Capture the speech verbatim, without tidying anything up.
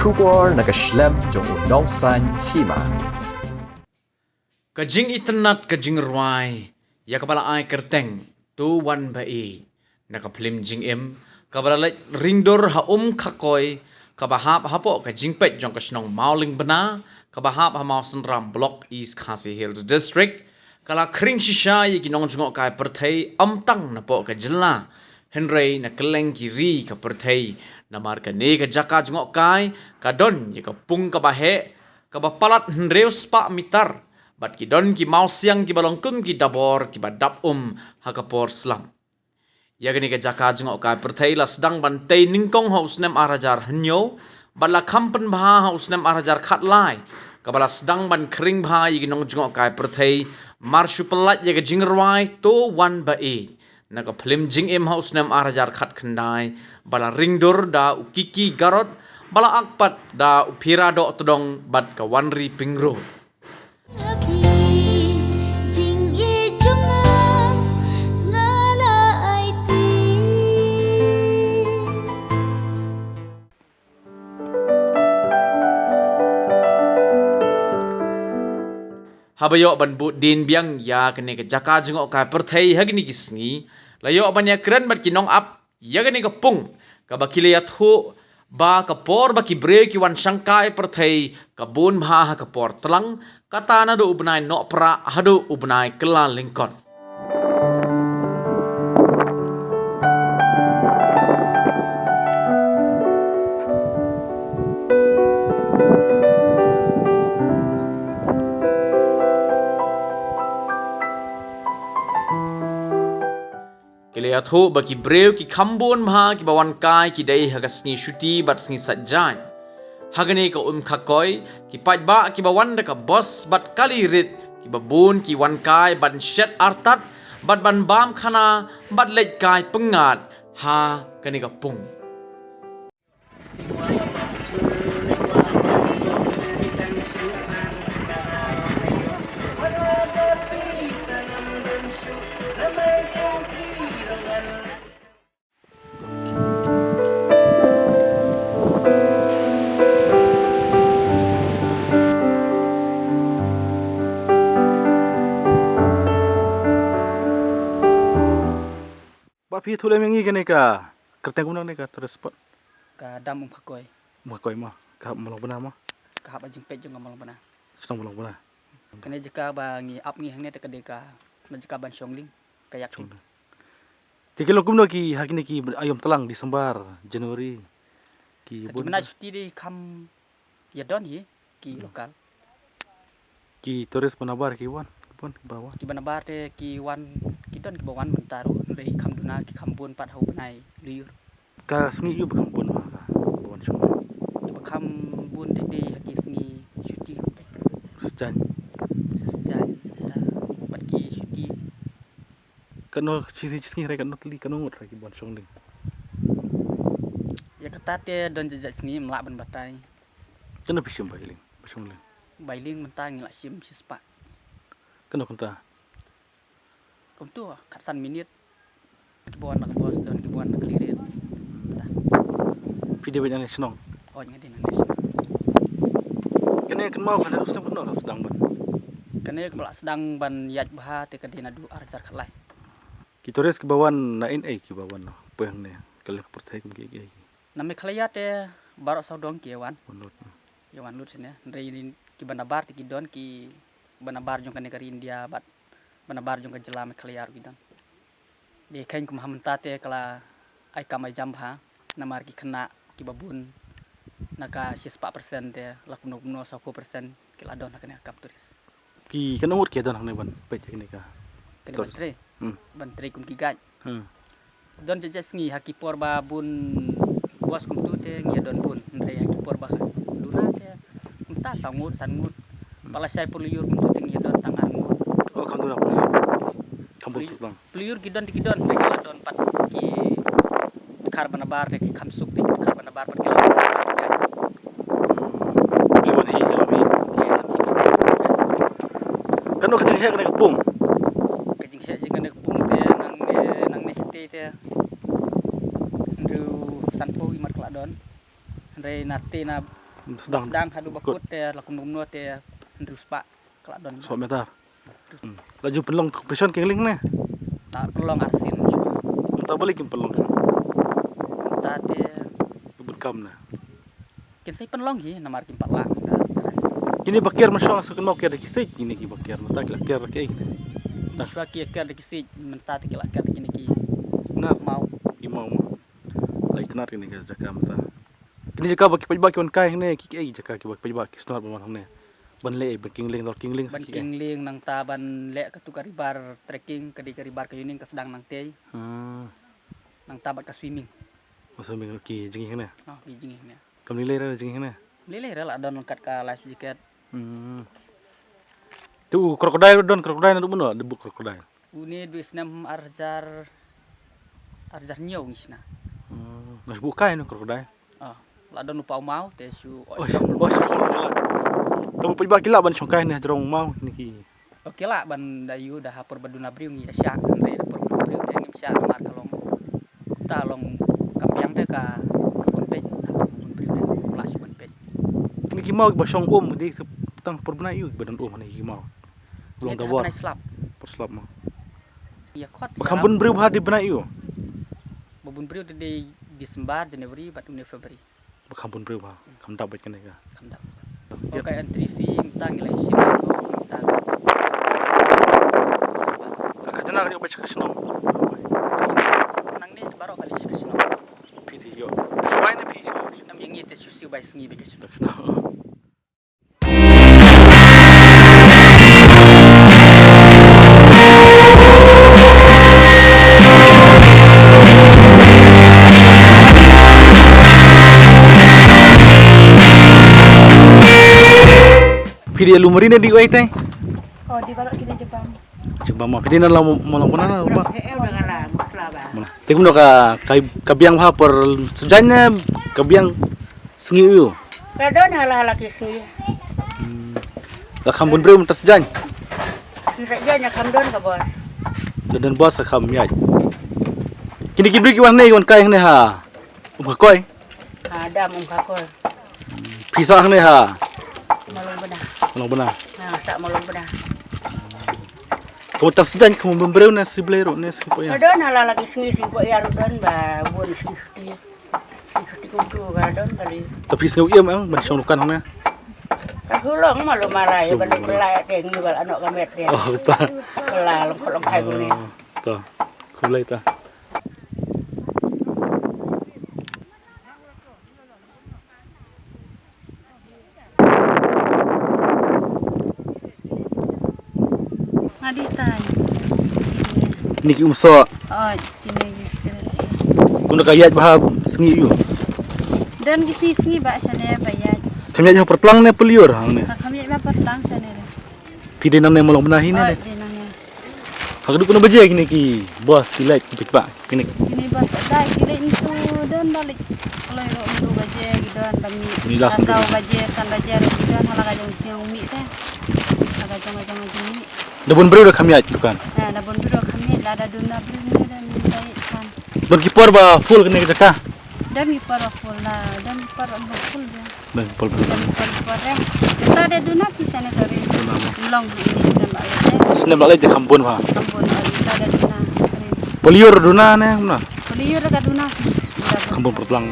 Khubor na ka shlem jong u nongsan hima. Ka jingitynnad ka jingrwai ïa kaba la ai kyrteng To Wan Ba Ïeit na ka phlim jingim kaba la leit ringdur ha Umkhakoi, kaba hap hapoh ka jingpeit jong ka shnong Mawlyngbna, kaba hap ha Mawsynram Block, East Khasi Hills District, ka la khring shisha ïa ki nongjngohkai pyrthei ym tang napoh ka jylla hynrei na kylleng ki ri ka pyrthei. Namar kane ka jaka jngohkai ka don ïa ka pung kaba heh, kaba palat hynriew spah mitar, bad ki don ki mawsiang kiba long kum ki dabor kiba dap um ha ka por slap. Ïa kane ka jaka jngohkai pyrthei la sdang ban tei nyngkong ha u snem ar hajar hynñiew bad la kham pynbha ha u snem ar hajar khatlai, kaba la sdang ban khring bha ïa ki nongjngohkai pyrthei mar shu pyllait ïa ka jingrwai To Wan Ba Ïeit na ka phlim jingim ha u snem ar hajar khatkhyndai, ba la ringdur da u Kiki Garot, ba la akpat da u Phira Dohtdong bad ka Wanri Pyngrope. Haba ïoh ban bud dien biang ïa kane ka jaka jngohkai pyrthei ha kine ki sngi, la ïoh ban ïakren bad ki nongap ïa kane ka pung, kaba ki la ïathuh ba ka por ba ki briew ki wan shangkai pyrthei ka bun bha ha ka por tlang, kata naduh u bnai Nohprah haduh u bnai Kyllalyngkot. Ki la ïathuh ba ki briew ki kham bun bha kiba wan kai ki dei ha ka sngi Shuti bad sngi Saitjaiñ. Ha kane ka Umkhakoi, ki paidbah kiba wan da ka bos bad kali rit, kiba bun ki wan kai ban shet artat bad ban bam khana bad leit kai pyngngad ha kane ka pung. Ba phi ïathuh lem ïa ngi kane ka kyrteng kumno kane ka tourist spot? Ka dam Umkhakoi. Umkhakoi mo, ka hap Mawlyngbna mo? Ka hap ha jingpeit jong ka Mawlyngbna. Shnong Mawlyngbna. Kane jaka ba ngi ap ngi hangne te ka dei ka, na jaka ban shong lieng, kayaking. Shong lieng. Te ki long kumno ki ha kine ki aïom tlang, December, January, ki bun bnai shuti dei kham ïa don hi ki local. Ki tourist ba nabar ki wan, ki wan, ki ba wan. Ki ba nabar te ki wan, ki don ki ba wan mynta ruh, hynrei kham duna, ki kham bun pat ha u bnai Lyiur. Ka sngi ïu ba kham bun ha ka ba wan shong? Ki ba kham bun dei dei ha ki sngi shuti. Saitjaiñ. Saitjaiñ, da, bad ki shuti. Kano shi sngi, shi sngi hynrei kano tylli, kano ngut hynrei ki ba wan shong lieng? Ïa kata te don jait jait sngi ym lah ban batai. Kano phi shim bai lieng, ba shong lieng? Bai lieng mynta ngi la shim shispah. Kano kumta? Kumtu, khatsan minit. Ki ba wan na ka bos, don ki ba wan na ka lirit. Da. Phi dei beit nangne shnong? Oi, nga dei nangne shnong. Kane kynmaw kane ruh sdang kano la sdang ban? Kane ka ba la sdang ban ïaid bha te ka dei naduh ar hajar khatlai. Ki tourist ki ba wan na in ei ki ba wan, poi hangne, ka liang ka pyrthei kum ki ei? Na Meghalaya te baroh sawdong ki wan. Wan lut. Ki wan lut shane. Hynrei ki ba nabar te ki don ki ba nabar jong kane ka ri India bad ba nabar jong ka jylla Meghalaya ruh ki don. Dei kheiñ kum ha mynta te ka la ai kam ai jam bha namar ki khynnah ki ba bun na ka shispah percent te la kumno kumno sawphew percent ki la don ha kane ka kam tourist. Ki kano ngut ki don hangne ban peit kane ka? Kane ban trei. Hmm. Ban trei kum ki guide. Hmm. Don jait jait sngi ha ki por ba bun bos kumtu te ngi ïa don bun. Hynrei ha ki por ba duna te kumta saw ngut, san ngut. Hmm. Ba la shai por lyiur kumtu te ngi ïa don tang ar ngut. Oh, kham duna por lyiur. Kham bun por tang. Por lyiur ki don te ki don, hynrei ki la don pat ki dkhar ba nabar te ki kham suk te ki dkhar ba nabar pat ki la don. Ki wan hi, ki wan hi. Ki wan hi. Kano ka jingheh kane ka pung? Ka jingheh jong kane ka pung te nangne, nangne shatei te hynriew sanphew i mat ka la don. Hynrei na te na Sdang. Sdang haduh ba kut te la kumno kumno te hynriew spah ka la don. Spah meter. Hmm. La ju pynlong tu pynshong kyngleng ne? La pynlong arsien. Mynta balei kim pynlong? Mynta te bun kam ne. Kin sa pynlong hi namar kim pat lah mynta. Kine ba kiar mynshwa sa kynmaw kiar da ki siej, kine ki ba kiar mynta ki la kiar da ki ei kine. Mynshwa ki kiar da ki siej, mynta te ki la kiar da kine ki. Na maw. Ki maw maw. Lai tnat kine ki jaka mynta. Kine jaka ba ki paidbah ki wan kai hangne ki ei jaka ki ba ki paidbah ki sngewtynnat ban wan hangne. Ban leh ei ban kyngleng dor kyngleng sa ban ki ei. Kyngleng nangta ban leh katu ka river trekking, ka dei ka river ka Ïewnieng ka sdang nangtei. Hmm. Nangta bad ka swimming. Masa ming ki jngi hangne. Oh, ki jngi hangne. Kam lei lei re jngi hangne. Lei lei re la don kat ka life jacket. Hmm. Tu crocodile don crocodile na du mano de buk crocodile. Une du snem ar hajar ar hajar hynñiew ngi shna. Hmm. Nas buk kai no crocodile. Ah, la don u pau mau te shu. Oi, oi. Tu paidbah ki lah ban shongkai ne jrong mau ne ki. Ok lah ban da ïoh da ha por ba duna briew ngi da shah, hynrei da por ba duna briew te ngim shah namar ka long. Kumta long ka biang te ka kon peit, ha por ba duna briew te la shu ban peit. Kine ki maw ki ba shong um dei tang por bnai ïoh ba don um hangne ki maw. Long da bor. Slap. Por slap maw. Ïa khot. Ba kham bun briew ba dei bnai ïoh. Ba bun briew te dei December, January bad une February. Ba kham bun briew ba kham dap bad kane ka. Kham dap. Yep. Ka entry fee mynta ngi la ïa shim mynta. Ka khajna ka dei ba shaka shnong. Nangne baroh ka dei shaka shnong. Phi te ïoh. Shuwa ne phi shu. Nam ïa ngi te shu siew bai sngi ba ka shnong. Phi dei ïa lum ri ne dei uei te? Oh, dei baroh kine jubab. Jubab ma phi dei na la mo, mo long bana na ba. He, eh, udah ngalah, musla ba. Mana? Te kumno ka, ka, ka biang bha por sejaiñ ne ka biang sngi ïoh. Ka don hala hala ki sngi. Hmm. La kham bun briew mynta sejaiñ. Ki sejaiñ la kham don ka bos. Don bos la kham ïaid. Kine ki briew ki wan hangne, ki wan kai hangne ha. Um Khakoi. Ha, dam Um Khakoi. Phi sah hangne ha. Mawlong Bna. Mawlong Bna. Ha, sah Mawlong Bna. Ka mynta sejaiñ kham bun briew ne shi blei ruh ne shi poh ïar. Ka don hala la ki sngi shi poh ïar don ba bun shi. Ti ti kumtu ka don kali. Tapi sngewthuh ïa em ang ban shong dukan hangne. Ka sulong malu malai ban pynlait te ngi bal anok ka met te. Oh, ta. Pynlait long kol long khai kuni. Oh, ta. Khublei ta. Nga dei tai. Ni ki um soh. Oh, kine ki skret. Kumno ka ïaid bha sngi ïoh. Don ki sngi sngi ba shane ba ïaid. Kham ïaid ha Pyrtlang ne Pylliur hangne. Kham ïaid ba Pyrtlang shane. Phi dei nangne Mawlong Bna hi ne? Oh, dei nangne. Ha ka dei kumno baje kine ki bos ki leit ki peit ba kine. Kine bos ba dei ki leit ntu don ba leit. Kloi ruh ntu baje ki don ba mih. Ni las ntu. Saw baje, san baje ruh ki don hala ka jong jong mih te. Hala ka jong jong jong mih. Da bun briew da kham ïaid dukan. Ha, da bun briew kham ïaid la da duna briew ne da mih da ïaid kan. Don ki por ba full kane ka jaka. Don ki por ba full la, don ki por ba full de. Don ki por ba full. Don ki por ba full de. Mynta de duna pisa ne to rin. Duna mo. Long ni snem ba le. Snem ba le de kham bun ba. Kham bun ba mynta de duna. Pylliur duna ne na. Pylliur ka duna. Kham bun Pyrtlang.